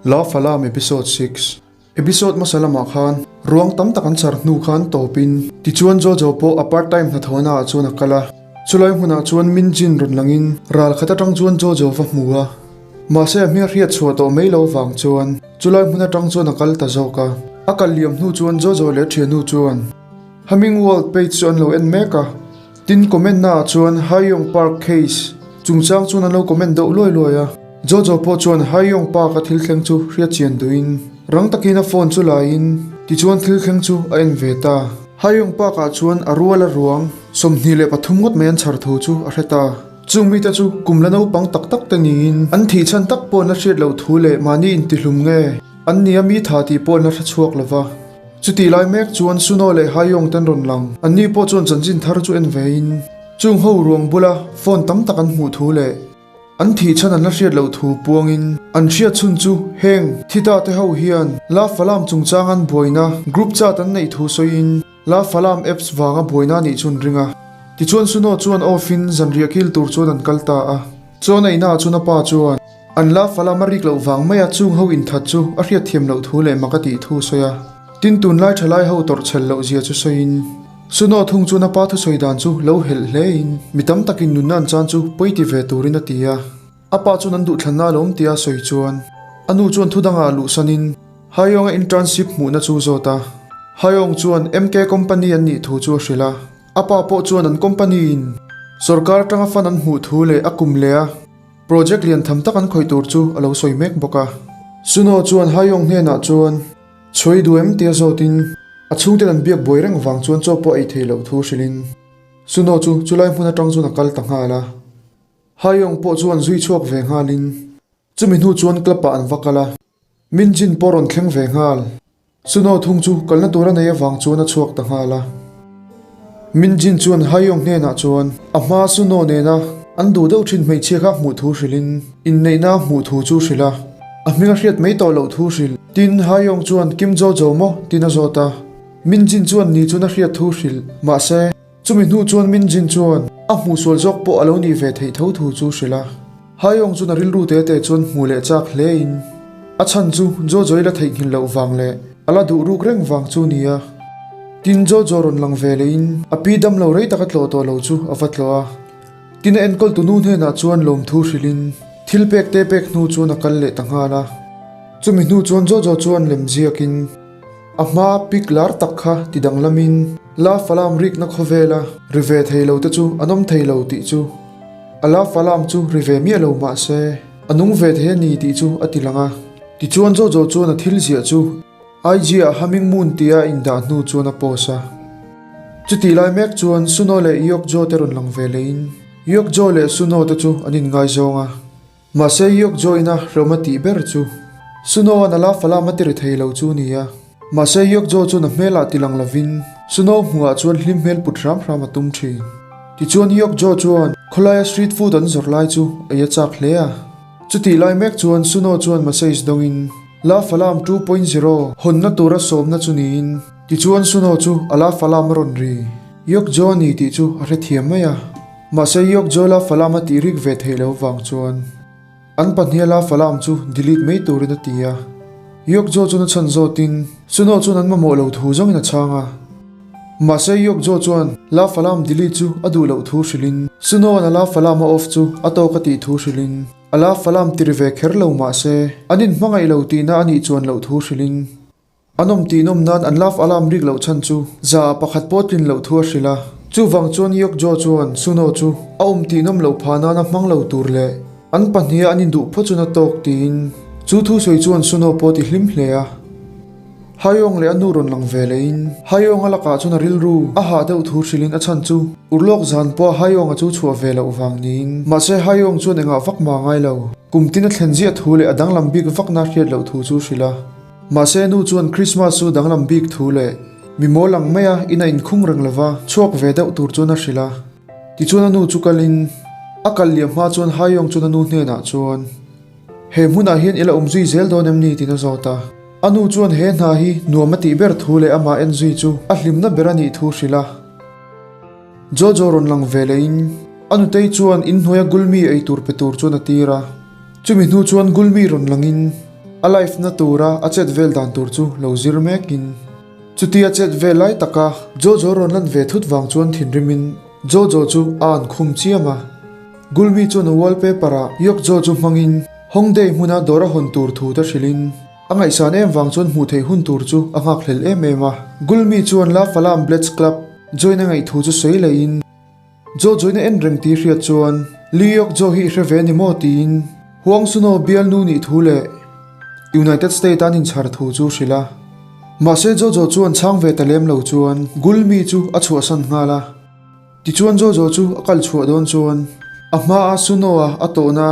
Love Alarm Episode 6 Episode hmasa lamah khan ruang tam tak an char hnu khan tawpin tichuan Jojo pawh a part time hnathawhna ah chuan a kal a, chulai hmunah chuan Min Jin rawn langin ral khat atang chuan Jojo va hmu a, mahse a hming a hriat chhuah tawh mai lo vang chuan chulai hmun atang chuan a kal ta zawk a, a kal liam hnu chuan Jojo leh a thiannu chuan Humming World page chu an lo en mek a. Tin, comment naah chuan Haiyong Park case chungchang chuan an lo comment deuh luai luai a. Jojo pawh chuan Haiyong Park a thil thleng chu hriat chian duhin rang takin a phone chu laiin tichuan thil thleng chu a en ve ta. Haiyong Park ah chuan a rual a ruang 23 ngawt mai an chhar thu chu a hre ta. Chung mite chu kum la naupang tak tak te niin an thih chhan tak pawh an la hriat loh thu leh mahni intihlum nge an nia mi tha tih pawh an la hre chhuak lova. Chutih lai mek chuan Suno leh Haiyong te an rawn lang. Anni pawh chuan chanchin thar chu en vein chung ho ruang bula phone tam tak an hmuh thu leh an thih chhan an la hriat loh thu puangin an hriat chhun chu heng thi ta te ho hian La Falam chungchang an buaina group chat an neih thu sawiin La Falam apps vanga buaina a nih chu an ring a. Tichuan Suno chuan off in zanriah kil tur chuan an kal ta a. Chuan a inah chuan a pa chuan. An la fal a marik loh vang maia chung ho inthat chu a hriatthiam loh thu leh mak a tih thu sawi a. Tin tunlai thalai ho tawrh chhel loh zia chu sawiin, Suno thung chuan a pa thusawi dan chu lo helh hlein mi tam takin nunna an chan chu pawi ti ve turin a ti a. A pa chuan an duhthlanna a lo awm tia a sawi chuan a nu chuan thudangah luhsanin Haiyong-a internship hmuhna chu zawt a. Haiyong chuan MK company an nih thu chu a hrilh a. A pa pawh chuan an company-in sawrkar atanga fund an hmuh thu leh a kum leh a. Project lian tham tak an khawih tur chu a lo sawi mek bawk a. Suno chuan Haiyong hnenah chuan chhuai duh em tia zawtin a chhungten an biak buai reng vang chuan chaw pawh ei thei loh thu hrilhin Suno chu chulai hmun atang chuan a kal ta nghal a. Haiyong pawh chuan zui chhuak ve nghalin chumi hnu chuan club ah an va kal a. Min Jin pawh rawn thleng ve nghal. Suno thung chu kalna tur a nei avang chuan a chhuak ta nghal a. Min Jin chuan Haiyong hnenah chuan a hma Suno nena an duh deuh thin hmeichhia kha hmuh thu hrilhin inneihna hmuh thu chu hrilh a. A hming a hriat mai tawh loh thu hrilh. Tin, Haiyong chuan Kim Jo Jo maw? tin a zawt a. Min Jin chuan ni chuan a hriat thu hrilh. Mahse. Chumi hnu chuan Min Jin chuan a hmuhsual zawk pawh a lo nih ve theih tho thu chu hrilh a. Haiyong chuan a rilru te te chuan hmuh leh chak hle in a chhan chu Jojo i la theihnghilh loh vang leh a la duh ruk reng vang chu ni a. Tin Jojo rawn lang ve leh in a pi dam lo rei tak a tlawh tawh lo chu a va tlawh a. Tin a enkawl tu nu hnenah chuan lawmthu hrilh in thil pek te pek hnu chuan a kal leh ta nghal a. Chumi hnu chuan Jojo chuan lem ziak in. A hma pik lar tak kha ti danglamin la falam rikna khawvela ri ve thei lo te chu an awm thei lo tih chu a la falam chu ri ve miah lo mah se a nung ve thei a ni tih chu a ti lang a. Tichuan Jojo chuan a thil ziah chu IG ah Humming Moon tia a indah hnu chuan a post a. Chutih lai mek chuan Suno leh Yokjo te rawn lang ve lehin Yokjo leh Suno te chu an inngaizawng a. Mahse Yok Join-a hrehawm a tih ber chu Suno-a'n a la falam a ti ri thei lo chu ni a. Mahse Yok Jo chuan a hmelah ti lang lovin Suno hmuhah chuan hlim hmel put hram hram a tum thin. Tichuan Yok Jo chuan khawlaia street food an zawrh lai chu ei a chak hle a. Chutih lai mek chuan Suno chuan message dawngin La Falam 2.0 hawnna tura sawmna chu niin tichuan Suno chu a La Falam a rawn ri. Yok Jo a ni tih chu a hrethiam mai a. Mahse Yok Joel-a Falam a tih rik ve theih loh vang chuan an pahniala Falam chu delete mai turin a ti a. Yok Jo chuan a chhan zawtin Suno chuan an mamawh lo thu zawngin a chhang a. Mahse Yok Jo chuan La Falam delete chu a duh loh thu hrilhin Suno-a'n a La Falam a off chu a tawk a tih thu hrilhin a La Falam ti ri ve kher lo mahse an inhmangaih lo tihna a nih chuan loh thu hrilhin An awm tih nawm nan an love alarm rik loh chhan chu za ah pakhat pawh tlin loh thu a hrilh a. Chuvang chuan Yok Jo chuan Suno chu a awm tih nawm loh phah nana hmang lo tur leh an pahniha an induh phawt chuan a tawk tiin chu thu sawi chuan Suno pawh ti hlim hle a. Haeong leh a nu rawn lang ve lehin Haeong a lakah chuan a rilru a hah deuh thu hrilhin a chhan chu urlawk zan pawha Haeong a chu chhuah ve loh vang niin mahse Haeong chuan engah vak mah ngai lo kum tin a thlen ziah thu leh a danglam bik vakna hriat loh thu chu hrilh a. Mahse nu chuan Christmas chu danglam bik thu leh mi mawl ang maia in a inkhung reng lova chhuak ve deuh tur chuan a hrilh a. Tichuan a nu chu kalin a kal liam hma chuan Haiyong chuan a nu hnenah chuan He hmunah hian i la awm zui zel dawn em ni? tiin a zawt a. A nu chuan he hna hi nuam a tih ber thu leh amah en zui chu a hlimna ber a nih thu hrilh a. Jojo rawn lang ve lehin a nutei chuan inhnuaia Gulmi ei tur pe tur chuan a tir a. Chumi hnu chuan Gulmi rawn langin. A live na tura a chet vel dan tur chu lo zir mekin chutia chet vel lai taka Jojo rawn lan ve thut vang chuan thinrimin Jojo chu a an khum chiam a. Gulmi chuan a wallpaper ah Yokjo chu hmangin Hongdae hmuna dawr a hawn tur thu te hrilhin a ngaihsan em vang chuan hmuh theih hun tur chu a nghakhlel em em a. Gulmi chuan La Falam Blitz Club join a ngaih thu chu sawi lehin Jojo in a en reng tih hriat chuan Lee Yok Jo hi i hre ve ni maw tiin Huang Suno bialnu nih thu leh United State an inchhar thu chu hrilh a. Mahse Jojo chuan chhang ve ta lem lo chuan Gulmi chu a chhuahsan nghal a. Tichuan Jojo chu a kal chhuah dawn chuan a hmaa Suno-a a tawhna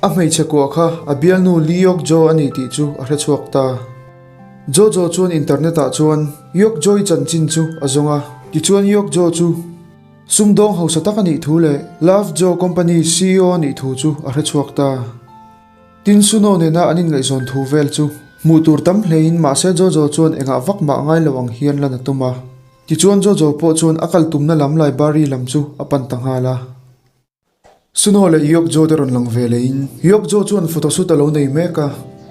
a hmeichhe kuah kha a bialnu Lee Yok Jo a ni tih chu a hre chhuak ta. Jojo chuan internet ah chuan Yok Jo-i chanchin chu a zawng a, tichuan Yok Jo chu Sumdawng hausa tak a nih thu leh Love Joe Company ceo a nih thu chu a hre chhuak ta. Tin Suno nena an inngaihzawn thu vel chu hmuh tur tam hlein mahse Jojo chuan engah vak mah ngai lo ang hian lan a tum a. Tichuan Jojo pawh chuan a kal tumna lam library lam chu a pan ta nghal a. Suno leh Yokjo te rawn lang ve lehin Yokjo chuan photoshoot a lo nei mek a.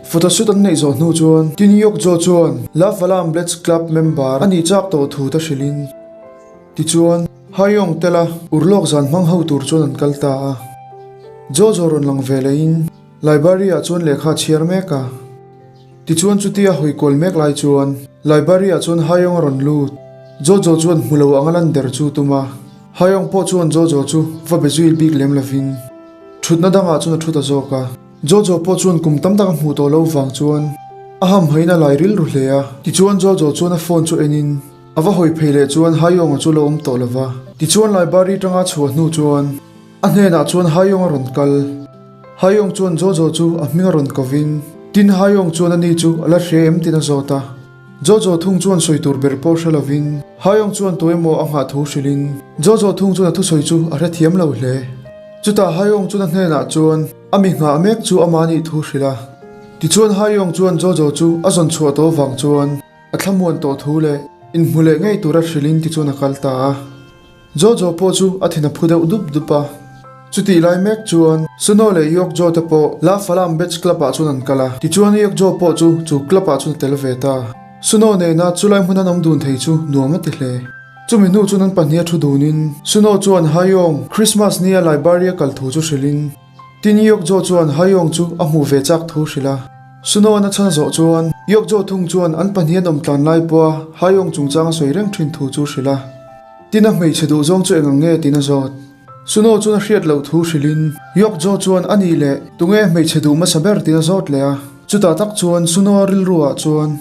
Photoshoot an neih zawh hnu chuan tin Yokjo chuan La Falam Blitz Club member a nih chak tawh thu te hrilhin tichuan Haiyong tela urlawk zan hmang ho tur chuan an kal ta a. Jojo rawn lang ve lehin library ah chuan lehkha a chhiar mek a. Tichuan chutia hawi kual mek lai chuan library ah chuan Haiyong a rawn lut. Jojo chuan hmu lo anga lan der chu tum a. Haiyong pawh chuan Jojo chu va be zui bik lem lovin thutna dangah chuan a thu ta zawk a. Jojo pawh chuan kum tam tak a hmuh tawh lo vang chuan a hamhain a lai rilru hle a. Tichuan Jojo chuan a phone chu enin a va hawi phei leh chuan Haiyong-a chu lo awm tawh lova. Tichuan library tanga chhuah hnu chuan a hnenah chuan Haiyong a rawn kal. Haiyong chuan Jojo chu a hming a rawn kovin tin Haiyong chuan ani chu a la hria em tin a zawt a. Jojo thung chuan sawi tur ber pawh hre lovin Haiyong chuan tu emaw a nghah thu hrilhin Jojo thung chuan a thusawi chu a hrethiam lo hle. Chutah Haiyong chuan a hnenah chuan a mi nghah mek chu amah nih thu hrilh a. Tichuan Haiyong chuan Jojo chu a zawn chhuah tawh vang chuan a thlamuan tawh thu leh inhmu leh ngei tura hrilhin tichuan a kal ta a. Jojo pawh chu a thin a phu deuh dup dup a. Chutih lai mek chuan Suno leh Yokjo te pawh La Falam Batch Club ah chuan an kal a. Tichuan Yokjo pawh chu chu club ah chuan a tel ve ta. Suno nena chulai hmun an awm dun thei chu nuam a ti hle. Chumi hnu chuan an pahnih a thu dunin Suno chuan Hayong Christmas nia library a kal thu chu hrilhin Tin Yokjo chuan Hayong chu a hmuh ve chak thu hrilh a. Suno an a chhan zawh chuan Yokjo thung chuan an pahnih an awm tlan lai pawha Hayong chungchang a sawi reng thin thu chu hrilh a. Tin a hmeichhe duh zawng chu eng ang nge tiin a zawt. Suno chuan a hriat loh thu hrilhin Yokjo chuan a nih leh tunge hmeichhe duh hmasa ber tiin a zawt leh a. Chutah tak chuan Suno a rilru ah chuan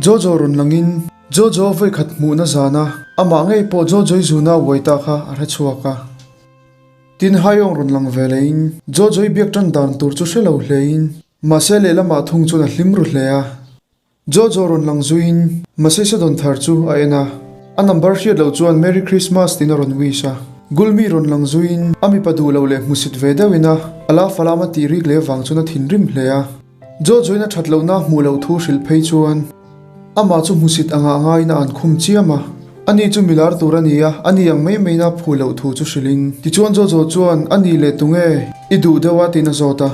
Jojo rawn langin Jojo a vawikhat hmuhna zana amah ngei pawh Jojo-i zuna a uai ta kha a hre chhuak a. Tin Haiyong rawn lang ve lehin Jojo-i biak tan dan tur chu hre lo hlein mahse lehlamah thung chuan a hlim ru hle a. Jojo rawn lang zuiin Masesa dawn thar chu a en a, a number hriat loh chuan Merry Christmas tiin a rawn wish a. Gulmi rawn lang zuiin a mipa duh loh leh hmusit ve deuhin a ala falam a tih rik leh vang chuan a thinrim hle a. Jojo-in a that lohna hmuh loh thu hrilh phei chuan amah chu hmusit angah ngaiin a an khum chiam a. Ani chu milar tur a ni a, ani ang mai maina phuh loh thu chu hrilhin tichuan Jojo chuan a nih leh tunge i duh deuh a tiin a zawt a.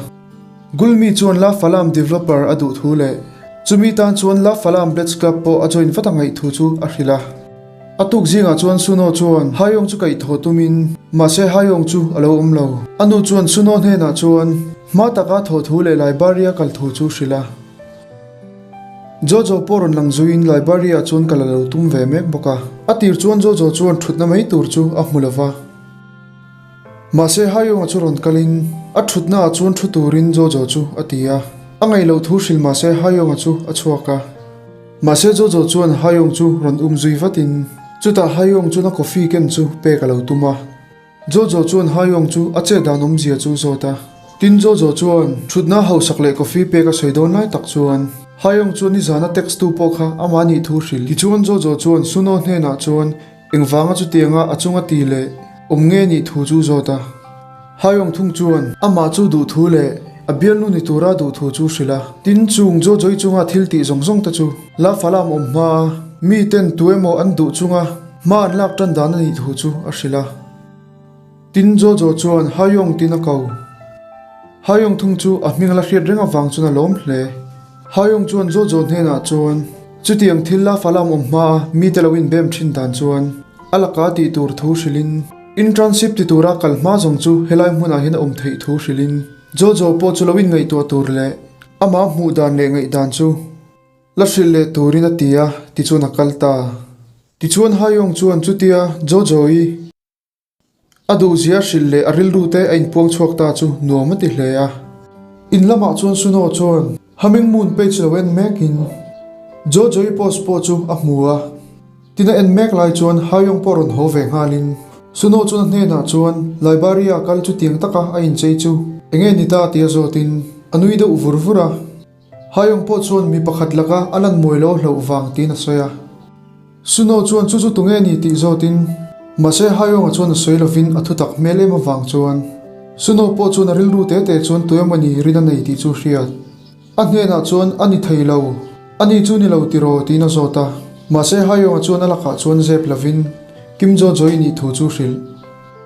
Gulmi chuan La Falam developer a duh thu leh chumi tan chuan La Falam Blitz Club pawh a join vat a ngaih thu chu a hrilh a. A tuk zingah chuan Suno chuan Haiyong chu kaih thawh tumin mahse Haiyong chu a lo awm lo. A nu chuan Suno hnenah chuan hma taka thawh thu leh library a kal thu chu hrilh a. Jojo pawh rawn lang zuiin library ah chuan kal a lo tum ve mek bawk a. A tir chuan Jojo chuan thutna mai tur chu a hmu lo va. Mahse Haiyong-a chu rawn kalin a thutna ah chuan thu turin Jojo chu a ti a. A ngaih loh thu hrilh mahse Haiyong-a chu a chhuak a. Mahse Jojo chuan Haiyong chu rawn um zui vatin chutah Haiyong chuan a coffee ken chu pek a lo tum a. Jojo chuan Haiyong chu a chet dan awmzia chu zawt a. Tin Jojo chuan thutna hausak leh coffee pek a sawi dawn lai tak chuan Haiyong chuan nizana text tu pawh kha amah nih thu hrilh. Tichuan Jojo chuan Suno hnenah chuan Engvanga chutianga a chunga ti leh awm nge nih thu chu zawt a. Haiyong thung chuan amah chu duh thu leh a bialnu ni tura duh thu chu hrilh a. Tin, chung Jojo-i chunga thil tih zawng zawng te chu La Falam awm hma a, mi ten tu emaw an duh chunga hma an lak tan dan a nih thu chu a hrilh a. Tin, Jojo chuan Haiyong tin a ko. Haiyong thung chu a hming la hriat reng avang chuan a lawm hle. Haeyoung chuan Jojo hnenah chuan chutiang thil la falam awm hmaa mite lo inbem thin dan chuan a laka tih tur thu hrilhin internship ti tura kal hma zawng chu helai hmunah hian a awm theih thu hrilhin Jojo pawh chu lo inngaihtuah tur leh amah hmuh dan leh ngaihdan chu la hrilh leh turin a ti a, tichuan a kal ta. Tichuan Haeyoung chuan chutia Jojo-i A duhzia hrilh leh a rilru te a inpuang chhuak ta chu nuam a ti hle a. In lamah chuan Suno chuan Humming Moon page lo en mekin Jojo-i post pawh chu a hmu a. Tin a en mek lai chuan Haeyoung pawh rawn haw ve nghalin Suno chuan a hnenah chuan Library-a kal chu tiang taka a inchei chu enge ni ta tia zawtin a nui deuh vur vur a. Haeyoung pawh chuan mi pakhat laka a lan mawi lo hlauh vang tiin a sawi a. Suno chuan chu chu tunge ni tih zawtin mahse Haeyoung-a chuan a sawi lovin a thutak hmel em avang chuan Suno pawh chuan a rilru te te chuan tu emaw ni rin a nei tih chu hriat. A hnenah chuan a ni thei lo, a ni chu ni lo tiraw tiin a zawt a. Mahse Haeyoung-a chuan a lakah chuan zep lovin Kim Jo-Joy nih thu chu hrilh.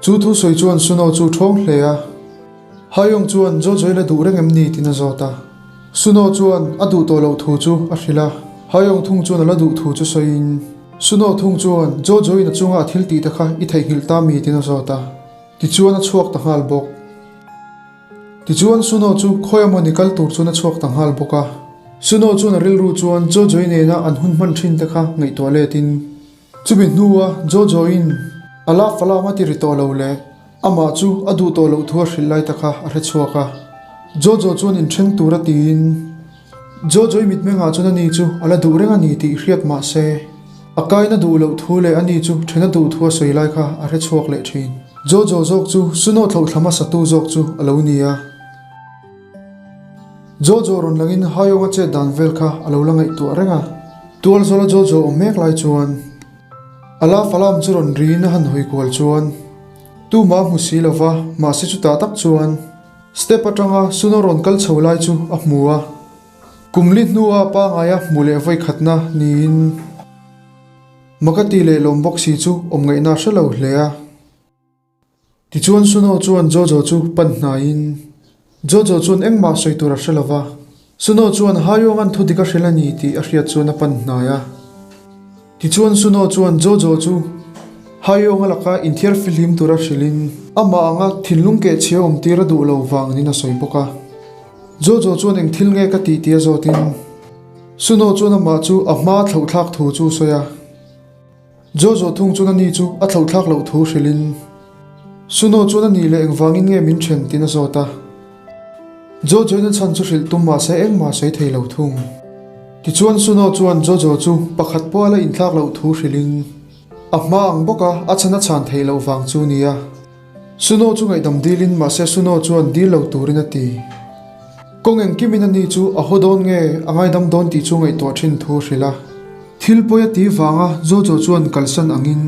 Chu thu sawi chuan Suno chu ṭhawng hle a. Haeyoung chuan Jojoy la duh reng em ni tiin a zawt a. Suno chuan a duh tawh loh thu chu a hrilh a. Haeyoung thung chuan a la duh thu chu sawiin Suno thung chuan Jojoy-in a chunga a thil tih te kha i theihnghilh ta mi tiin a zawt a. Tichuan a chhuak ta nghal bawk. Tichuan Suno chu khawi emaw ni kal tur chuan a chhuak ta nghal bawk a. Suno chuan a rilru chuan Jojoy nena an hun hman thin te kha ngaihtuah letin Chumi hnua Jojo-in a la falam a ti ri tawh lo leh amah chu a duh tawh loh thu a hrilh lai ta kha a hre chhuak a. Jojo chuan inṭhen tur a tiin Jojo-i mitmengah chuan ani chu a la duh reng a ni tih hriat mah se a kaina duh loh thu leh ani chu ṭhen a duh thu a sawi lai kha a hre chhuak leh ṭhin. Jojo zawk chu Suno thlauhthla hmasa tu zawk chu a lo ni a. Jojo rawn langin Haeyoung a chet dan vel kha a lo la ngaihtuah reng a. Tual zawla Jojo awm mek lai chuan a la falam chu rawn riin a han hawi kual chuan tumah a hmu si lo va, mahse chutah tak chuan step atanga Suno rawn kal chho lai chu a hmu a. Kum li hnua pangaia hmu leh vawi khatna niin Makati leh lawm bawk si chu awm ngaihna hre lo hle a. Tichuan Suno chuan Jojo chu pan hnaiin, Jojo chuan engmah sawi tur a hre lo va. Suno chuan Haeyoung-a'n thu dik a hrilh a ni tih a hriat chuan a pan hnai a. Tichuan Suno chuan Jojo chu Haeyoung-a laka inthiar fihlim tura hrilhin amah anga thinlung kehchhia awm tir a duh lo vang niin a sawi bawk a. Jojo chuan eng thil nge ka tih tih a zawtin Suno chuan amah chu a hma thlauhthlak thu chu sawi a. Jojo thung chuan ani chu a thlauhthlak loh thu hrilhin, Suno chuan ani leh engvangin nge min then tiin a zawt a. Jojo-in a chhan chu hrilh tum mahse engmah sawi thei lo thung. Tichuan Suno chuan Jojo chu pakhat pawh a la inthlak loh thu hrilhin, a hma ang bawka a chhan a chhan theih loh vang chu nia. Suno chu ngaihdam dilin mahse Suno chuan dil lo turin a ti. Kawng engkimin ani chu a haw dawn nge a ngaidam dawn tih chu ngaihtuah thin thu a hrilh a. Thil pawi a ti vanga Jojo chuan kalsan angin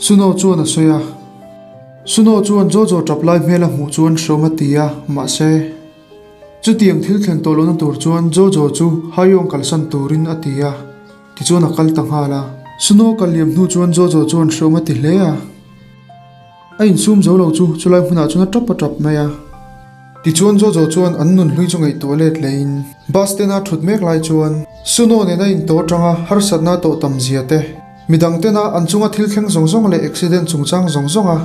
Suno chuan a sawi a. Suno chuan Jojo tap lai hmel a hmuh chuan hreawm a ti a, mahse chutiang thil thlen tawh lohna tur chuan Jojo chu Haeyoung kalsan turin a ti a, tichuan a kal ta nghal a. Suno kal liam hnu chuan Jojo chuan hreawm a ti hle a. A insum zo lo chu chulai hmunah chuan a tap a tap mai a. Tichuan Jojo chuan an nun hlui chu ngaihtuah let leiin bus stand a thut mek lai chuan Suno nena intawh atanga harsatna a tawh tam zia te, midang tena an chunga thil thleng zawng zawng leh accident chungchang zawng zawnga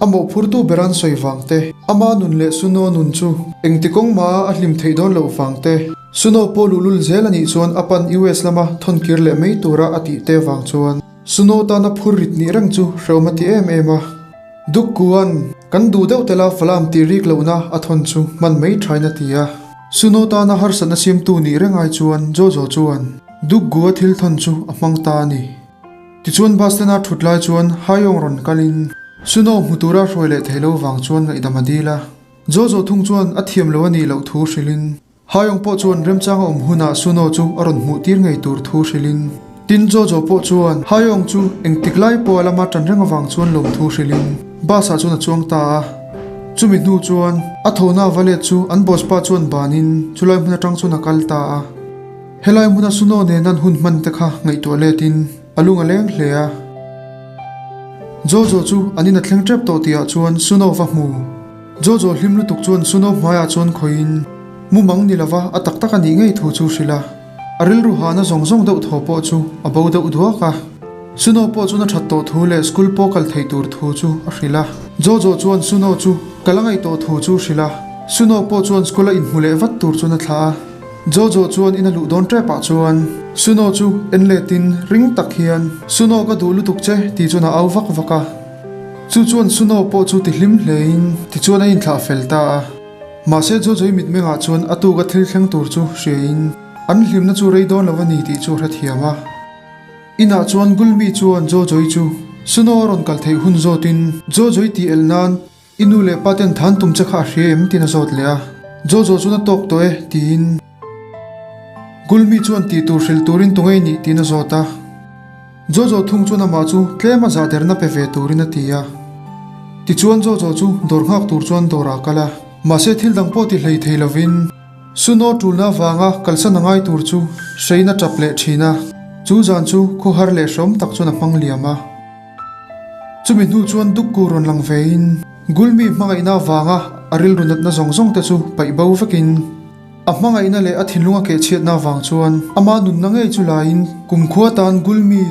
a mawhphurtu ber an sawi vang te, ama nun leh Suno nun chu engti kawng maha a hlim theih dawn loh vang te, Suno pawh luhlul zel a nih chuan a pan US lama thawn kir leh mai tura a tih te vang chuan Suno tana phur rit nih reng chu hrehawm a ti em em a. Dukkuan, kan duh deuh tela Falam tih rik lohna a thawn chu hman mai thain a ti a. Suno tana harsatna siamtu nih reng ai chuan Jojo chuan Dukgua thil thawn chu a hmang ta a ni. Tichuan bus stand a thut lai chuan Haeyoung rawn kalin Suno hmu tura hruai leh thei lo vang chuan ngaihdam a dil a. Jojo thung chuan a thiam lo a nih loh thu hrilhin Haeyoung pawh chuan remchang a awm hunah Suno chu a rawn hmuh tir ngei tur thu hrilhin, tin Jojo pawh chuan Haeyoung chu engtik lai pawh a lama ṭan reng avang chuan lawmthu hrilhin bus ah chuan a chuang ta a. Chumi hnu chuan a thona va let chu an boss pa chuan banin chulai hmun aṭang chuan a kal ta a. Helai hmuna Suno nen an hun hman te kha ngaihtuah letin a lung a leng hle a. Jojo chu an in a thleng ṭep tawh tihah chuan Suno va hmu. Jojo hlim lutuk chuan Suno hmaiah chuan khawihin mumang ni lova a tak tak a nih ngei thu chu hrilh a. A rilru hahna zawng zawng deuh thaw pawh chu a bo deuh duak a. Suno pawh chuan a that tawh thu leh school pawh kal theih tur thu chu a hrilh a. Jojo chuan Suno chu kal a ngaih tawh thu chu hrilh a. Suno pawh chuan school a inhmu leh vat tur chuan a thlah a. Jojo chuan in a luh dawn tep ah chuan Suno chu en letin ring tak hian Suno ka duh lutuk che tih chuan a au vak vak a. Chu chuan Suno pawh chu ti hlim hlein tichuan a inthlah fel ta a. Mahse Jojo-i mitmengah chuan a tuka thil thleng tur chu hriain an hlimna chu rei dawn lo a ni tih chu a hrethiam a. Inah chuan Gulmi chuan Jojo-i chu Suno a rawn kal theih hun zawtin Jojo-i tih el nan I nu leh pa ten than tum che kha a hria em tiin a zawt leh a. Jojo chuan a tawk tawh e tiin Gulmi chuan tih tur hrilh turin tu ngei nih tiin a zawt a. Jojo thung chuan amah chu tlem a zahderna pe ve turin a ti a. Tichuan Jojo chu dawr nghak tur chuan dawrah a kal a. Mahse thil dang pawh ti hlei thei lovin Suno tulna avanga kalsan a ngai tur chu hrein a tap leh thin a. Chu zan chu khawhar leh hreawm tak chuan a hmang liam a. Chumi hnu chuan Dukku rawn lang vein Gulmi hmangaihna avanga a rilru natna zawng zawng te chu paih bo vekin a hmangaihna leh a thinlung a kehchhiatna avang chuan ama nunna ngei chu laiin kumkhua tan Gulmi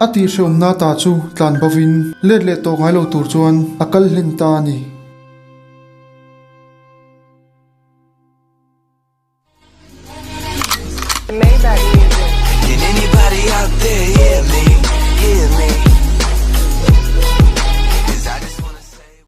a tihhrehawmna ta chu tlan bovin let leh tawh ngai lo tur chuan a kal hlen ta a ni. Maybach music. Can anybody out there hear me? Hear me?